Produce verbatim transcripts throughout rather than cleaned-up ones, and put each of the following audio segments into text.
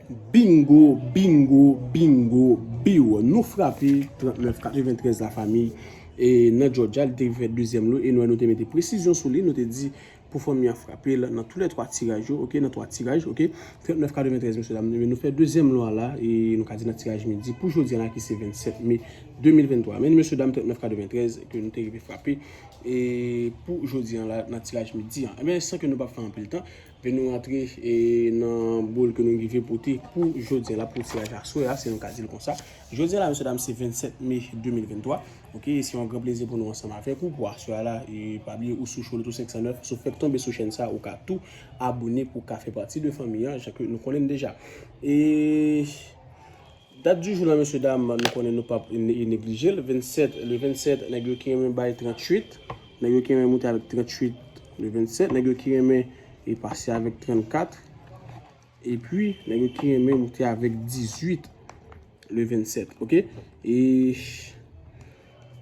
Bingo, bingo, bingo, biw. Nou frape trannèf katreventrèz la famiy. E nan Georgia, li te fè dezyèm lo e nou, nou te mete presizyon sou li, nou te di pou fanmi an frape l nan tou lè twa tiraj yo, oke, nan twa tiraj, oke. Trannèf katreventrèz, mesye dam, nou fè dezyèm lo a la, e nou ka di nan tiraj midi pou jodi a la ki se vennsèt me de mil venntwa. Men mesye dam, trannèf katreventrèz ke nou te rive frape e pou jodi a la nan tiraj midi an. Ebyen, san ke nou pa fè anpil tan, men nou rantre e nan boul ke nou rive pote pou jodi a la pou tiraj aswè a, si nou ka di l konsa. Jodi a la, mesye dam, se vennsèt me de mil venntwa. Oke, e se yon gran plezi pou nou ansanm avèk ou pou aswè a la. E pa bliye ou sou Choloto senk san nèf, si w fèk tonbe sou chèn sa, ou ka tou abone pou w ka fè pati de fanmi an, jan ke nou konnen l deja. E dat di jou la, mesye dam, nou konnen nou p ap ne- neglije l. Vennsèt, le vennsèt, nèg yo ki renmen bay tranntuit, nèg yo ki renmen moute avèk tranntuit, le vennsèt, nèg yo ki renmen e pase avèk trannkat, epi nèg yo ki renmen moute avèk dizuit, le vennsèt, oke? E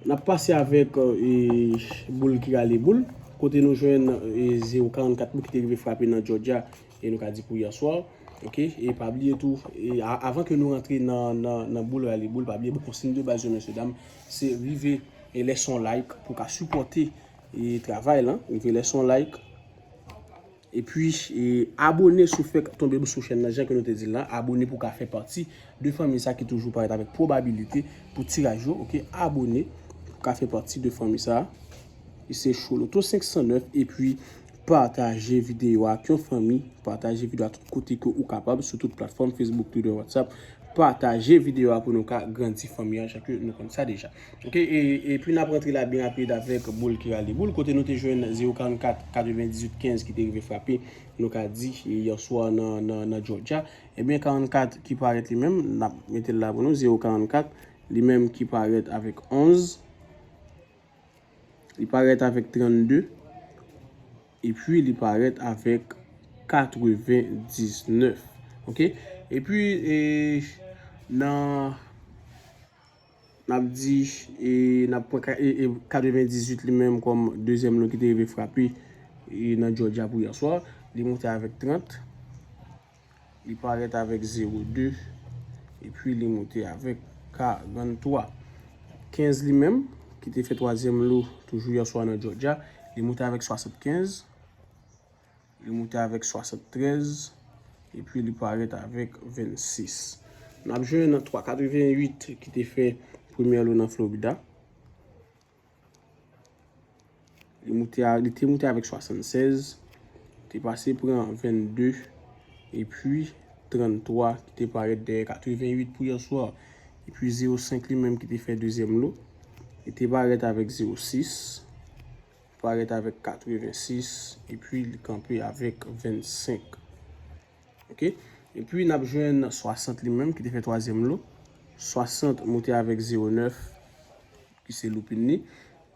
n ap pase avèk e, boul ki rale boul, kote nou jwenn e, zewo karannkat boul ki te rive frape nan Georgia, e nou ka di pou yèswa, oke? E pa bliye tou, e a- avan ke nou rantre nan, nan, nan boul rale boul, pa bliye bon konsiy de baz yo, mesye dam, se rive e lèse yon like pou ka sipòte e travay lan, rive lèse yon like. Epi, e, abone si w fèk tonbe sou chèn nan, jan ke nou te di l lan, abone pou w ka fè pati de fanmi sa ki toujou parèt avèk pwobabilite pou tiraj yo, oke? Abone pou w ka fè pati de fanmi sa. E se Choloto senk san nèf, epi pataje videyo a ak yon fanmi, pataje videyo a tout kote ke ou kapab, sou tout platfòm, Facebook, Twitter, WhatsApp. Pataje videyo a pou nou ka grandi fanmi an, jan ke nou konn sa deja. Oke, e, epi n ap rantre la byen rapid avèk boul ki rale boul, kote nou te jwenn zewo karannkat katrevendizuit kenz ki te rive frape, nou ka di, e, yèswa nan, nan, nan Georgia. Ebyen, karannkat ki parèt li menm, n ap mete l la pou nou, zewo karannkat, li menm ki parèt avèk onz, li parèt avèk trannde, epi li parèt avèk katrevendiznèf. Oke? Epi, e, nan, n ap di, e, n ap pran ka- e, e, katrevendizuit li menm kòm dezyèm lo ki te rive frape, e, nan Georgia pou yèswa. Li moute avèk trant. Li parèt avèk zewo de, epi li moute avèk karanntwa. Kenz li menm, ki te fè twazyèm lo toujou yèswa nan Georgia, li moute avèk swasannkenz, li moute avèk swasanntrèz, epi li parèt avèk vennsis. N ap jwenn twa katrevenuit ki te fè premyè lo nan Florida. Li moute a- li te moute avèk swasannsèz, te pase pran vennde, epi tranntwa ki te parèt dèyè katrevenuit pou yèswa. Epi zewo senk li menm ki te fè dezyèm lo, li te parèt avèk zewo sis, parèt avèk katrevensis, epi li kanpe avèk vennsenk. Oke? Epi n ap jwenn swasant li menm ki te fè twazyèm lo. Swasant moute avèk zewo nèf, ki se loupin li.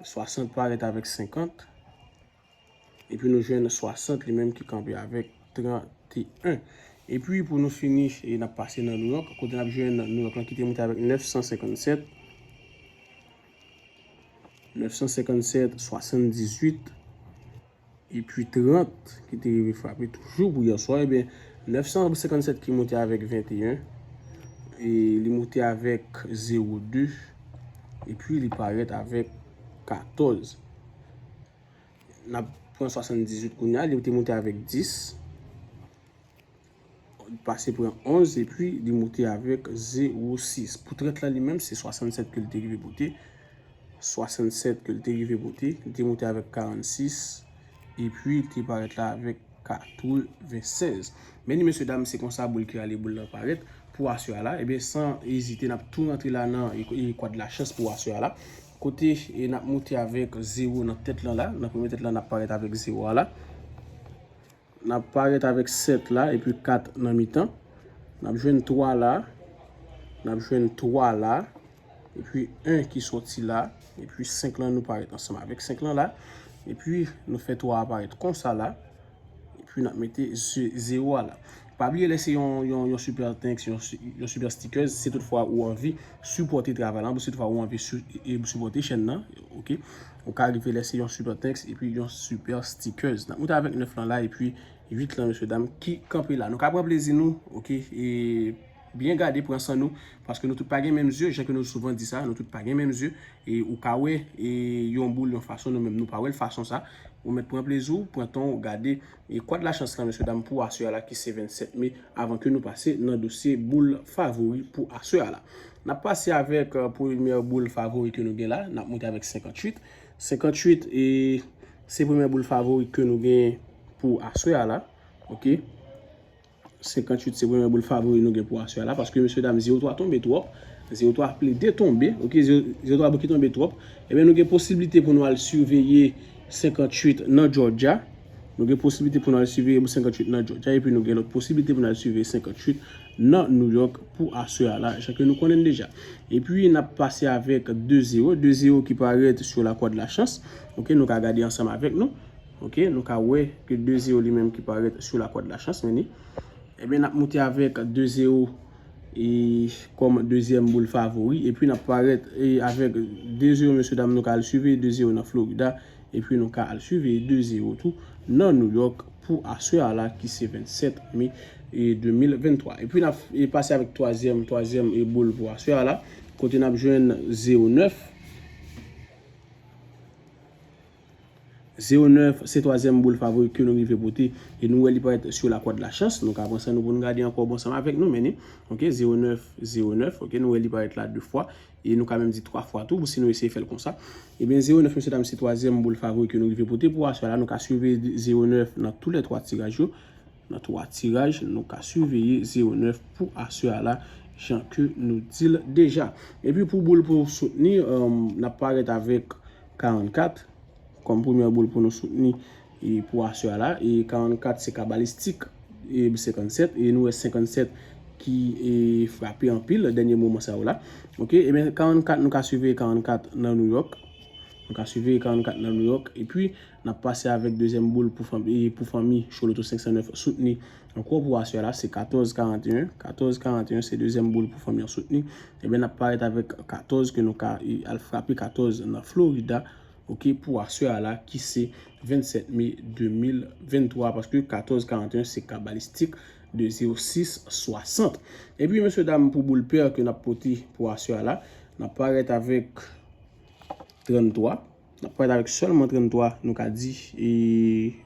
Swasant parèt avèk senkant. Epi nou jwenn swasant li menm ki kanpe avèk tranteyen. Epi pou nou fini, e n ap pase nan Nouyòk, kote n ap jwenn Nouyòk lan ki te moute avèk nèf san senkannsèt. Nèf san senkannsèt, swasanndizwit. Epi trant ki te rive frape toujou pou yèswa. Ebyen, nèf san senkannsèt ki moute avèk venteyen. E li moute avèk zewo de. Epi li parèt avèk katòz. N ap pran swasanndizwit kounye a, li te moute avèk dis. Li pase pran onz, epi li moute avèk zewo sis. Pou trant lan li menm, se swasannsèt ke li te rive pote. Swasannsèt ke li te rive pote. Li te moute avèk karannsis, epi li te parèt la avèk katrevensèz. Men ni mesye dam, se konsa boul ki rale boul lan parèt pou aswè a la. Ebyen, san ezite, n ap tou rantre la nan e- e kwad lachans pou aswè a la. Kote e n ap moute avèk zewo nan tèt lan la. Nan premye tèt lan, n ap parèt avèk zewo a la. N ap parèt avèk sèt la, epi kat nan mitan. N ap jwenn twa la. N ap jwenn twa la. Epi en ki sòti la. Epi senk lan, nou parèt ansanm avèk senk lan la. Epi nou fè twa a parèt konsa la. Epi n ap mete ze- zewo a la. Pa bliye, lè se yon, yon, yon super thanks, yon, yon super stickers, si toutfwa ou anvi sipòte travay la, si toutfwa ou anvi su- e- e- sipòte chèn nan, oke? Ou ka rive lèse yon super thanks epi yon super stickers. N ap moute avèk nèf lan la, epi uit lan, mesye dam, ki kanpe la. Nou ka pran plezi nou, oke, e byen gade, pran san nou, paske nou tout pa gen menm zye, jan ke nou souvan di sa, nou tout pa gen menm zye, e ou ka wè, e yon boul, yon fason, nou menm nou pa wè l fason sa, ou mèt pran plezi w, pran tan w, gade, e kwa de lachans lan, mesye dam, pou aswè a la, ki se vennsèt me, avan ke nou pase nan dosye boul favori pou aswè a la. N ap pase avèk, euh, premyè boul favori ke nou gen la, n ap monte avèk senkantuit. Senkantuit, e se premyè boul favori ke nou gen pou aswè a la. Oke. Senkantuit se premyè boul favori nou gen pou aswè a la, paske mesye dam zewo twa tonbe twòp. Zewo twa plede tonbe, oke, zewo twa bouki tonbe twòp. Ebyen, nou gen posiblite pou nou al siveye senkantuit nan Georgia. Nou gen posiblite pou nou al siveye senkantuit nan Georgia, epi nou gen lòt posiblite pou nou al siveye senkantuit nan New York pou aswè a la, jan ke nou konnen deja. Epi, n ap pase avèk de zewo, de zewo ki parèt sou la kwa de la chans. Oke, nou ka gade ansanm avèk nou. Oke, nou ka wè ke de zewo li menm ki parèt sou la kwa de la chans, men ni. Ebyen, n ap monte avèk de zewo e kòm dezyèm boul favori. Epi n ap parèt e avèk de zewo, mesye dam, nou ka al siveye de zewo nan Florida. Epi nou ka al siveye de zewo tou nan New York pou aswè a la ki se vennsèt me e de mil venntwa. Epi n ap e pase avèk twazyèm, twazyèm e boul pou aswè a la. Kote n ap jwenn zewo nèf. Zewo nèf se twazyèm boul favori ke nou rive pote. E nou wè li parèt sou la kwa de la chans. Nou ka pran san nou pou nou gade ankò bò ansanm avèk nou, men ni. Oke, zewo nèf, zewo nèf. Oke, nou wè li parèt la de fwa. E nou ka menm di twa fwa tou, si nou eseye fè l konsa. Ebyen, zewo nèf, mesye dam, se twazyèm boul favori ke nou rive pote pou aswè a la. Nou ka siveye zewo nèf nan tou lè twa tiraj yo. Nan twa tiraj, nou ka siveye zewo nèf pou aswè a la, jan ke nou di l deja. Epi pou boul pou soutni, um, n ap parèt avèk karannkat kòm premyè boul pou nou soutni e pou aswè a la. E karannkat se kabalistik e senkannsèt. E nou wè senkannsèt ki e frape anpil dènye moman sa yo la. Oke, ebyen karannkat, nou ka siveye karannkat nan New York. Nou ka siveye karannkat nan New York. Epi, n ap pase avèk dezyèm boul pou fanmi, pou fanmi Choloto senk san nèf soutni ankò pou aswè a la, se katòz karanteyen. Katòz karanteyen se dezyèm boul pou fanmi an soutni. Ebyen, n ap parèt avèk katòz ke nou ka e, al frape katòz nan Florida, oke, pou aswè a la, ki se vennsèt me de mil venntwa, paske katòz karanteyen se kabalistik de zewo sis swasant. Epi, mesye dam, pou boul pè ke n ap pote pou aswè a la, n ap parèt avèk tranntwa. N ap parèt avèk sèlman tranntwa, nou ka di, e,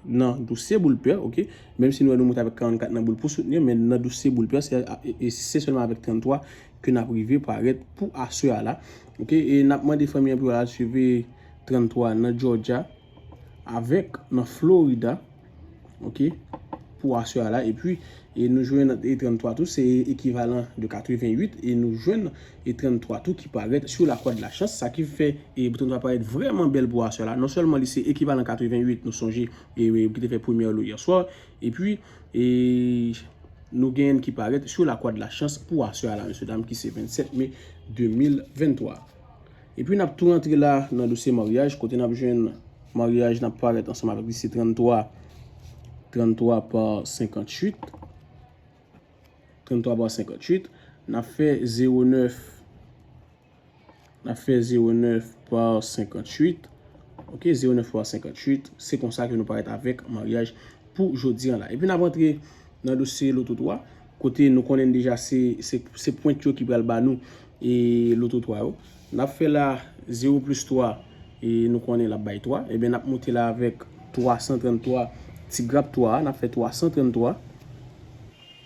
nan dosye boul pè, oke? Menm si nou wè nou monte avèk karannkat nan boul pou soutni, men nan dosye boul pè, se, e, e, se sèlman avèk tranntwa ke n ap rive parèt pou aswè a la. Oke? E n ap mande fanmi an pou yo al siveye tranntwa nan Georgia, avèk nan Florida, oke, pou aswè a la. Epi, e nou jwenn e tranntwa tou, se ekivalan de katreventuit, e nou jwenn e tranntwa tou ki parèt sou la kwa de la chans, sa ki fè e tranntwa parèt vrèman bèl pou aswè a la. Non sèlman li se ekivalan katreventuit, nou sonje, e, e ki te fè premyè lo yè swa, epi, e nou genyen ki parèt sou la kwa de la chans pou aswè a la, mesye dam, ki se vennsèt me de mil venntwa. Epi n ap tou rantre la nan dosye maryaj, kote n ap jwenn maryaj, n ap parèt ansanm avèk li, se tranntwa, tranntwa pa senkantuit. Tranntwa pa senkantuit. N ap fè zewo nèf, n ap fè zewo nèf pa senkantuit. Oke, zewo nèf pa senkantuit. Se konsa ke nou parèt avèk maryaj pou jodi an la. Epi n ap rantre nan dosye loto twa, kote nou konnen deja se, se, se pwent yo ki pral ba nou e loto twa yo. N ap fè la zewo plis twa, e nou konnen l ap bay twa. Ebyen, n ap monte la avèk twa san tranntwa, ti grap twa a, n ap fè twa san tranntwa.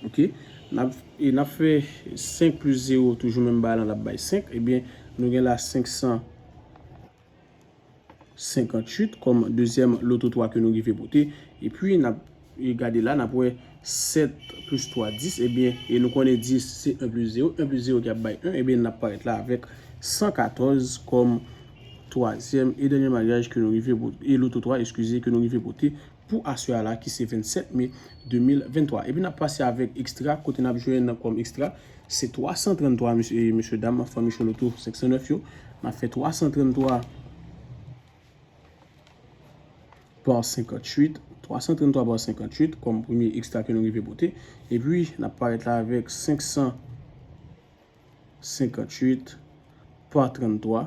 Oke? N ap, e n ap fè senk plis zewo, toujou menm bagay lan, l ap bay senk. Ebyen, nou gen la senk san senkantuit kòm dezyèm loto twa ke nou rive pote. Epi, n ap, e gade la, n ap wè sèt plis twa, dis. Ebyen, e nou konnen dis, se en plis zewo. En plis zewo ki ap bay en. Ebyen, n ap parèt la avèk san katòz kòm twazyèm e dènye maryaj ke nou rive pote, e loto twa, eskize, ke nou rive pote pou aswè a la, ki se vennsèt me de mil venntwa. Epi n ap pase avèk ekstra, kote n ap jwenn kòm ekstra, se twa san tranntwa, mesye, e mesye dam, fanmi Choloto senk san nèf yo. N ap fè twa san tranntwa pa senkantuit, twa san tranntwa pa senkantuit kòm premye ekstra ke nou rive pote. Epi, n ap parèt la avèk senk san senkantuit pa tranntwa,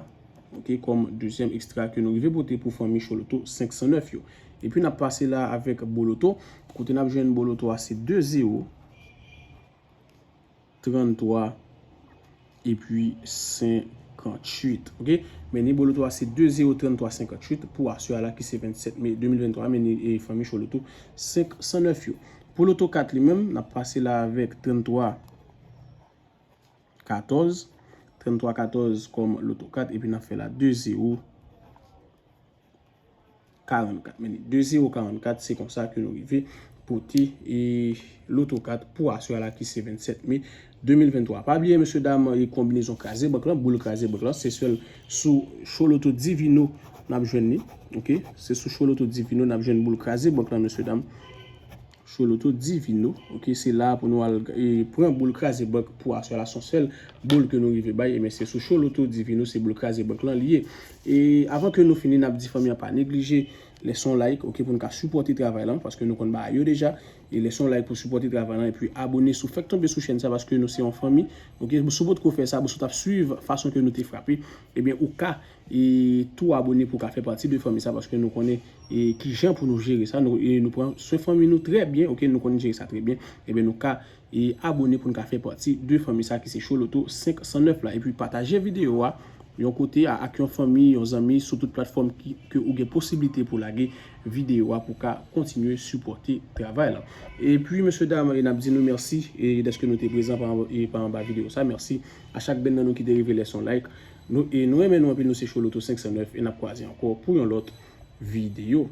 oke, kòm dezyèm ekstra ke nou rive pote pou fanmi Choloto senk san nèf yo. Epi n ap pase la avèk Boloto. Kote n ap jwenn Boloto a se de zewo, tranntwa, epi senkantuit. Ok? Men ni Boloto a se de zewo, tranntwa, senkantuit pou aswè a la ki se vennsèt me de mil venntwa. Men ni e, fanmi Choloto senk san nèf yo. Pou Loto kat li menm, n ap pase la avèk tranntwa katòz. Tranntwa katòz kòm Loto kat, epi n ap fè la de zewo karannkat. Men de zewo karannkat, se konsa ke nou rive pote e Loto kat pou aswè a la ki se vennsèt me de mil venntwa. Pa bliye, mesye dam, e konbinezon kraze bank lan, boul kraze bank lan, se sèl sou Choloto Divino n ap jwenn li. Ok? Se sou Choloto Divino n ap jwenn boul kraze bank lan, mesye dam. Choloto Divino. Ok, se la pou nou al e, pran boul kraze bank pou aswè la, se yon sèl boul ke nou rive bay, ebyen se sou Choloto Divino, se boul kraze bank lan li ye. E avan ke nou fini, n ap di fanmi an pa neglije lèse yon like, ok, pou n ka sipòte travay lan, paske nou konn bagay yo deja. E lèse yon like pou sipòte travay lan, epi abone si w fèk tonbe sou chèn sa, paske nou se yon fanmi. Ok, si w potko fè sa, si w t ap swiv fason ke nou te frape, ebyen ou ka e tou abone pou w ka fè pati de fanmi sa, paske nou konnen e kijan pou nou jere sa, nou, e nou pran swen fanmi nou trè byen, ok, nou konn jere sa trè byen, ebyen nou ka e abone pou n ka fè pati de fanmi sa ki se Choloto senk san nèf la, epi pataje videyo a yon kote a ak yon fanmi, yon zanmi sou tout platfòm ki, ke ou gen posiblite pou lage videyo a pou ka kontinye sipòte travay la. Epi, mesye dam, e n ap di nou mèsi e dèske nou te prezan pa, e pa anba videyo sa. Mèsi a chak grenn nan nou ki te rive lèse yon like. Nou, e nou renmen nou anpil, nou se Choloto senk san nèf e n ap kwaze ankò pou yon lòt videyo.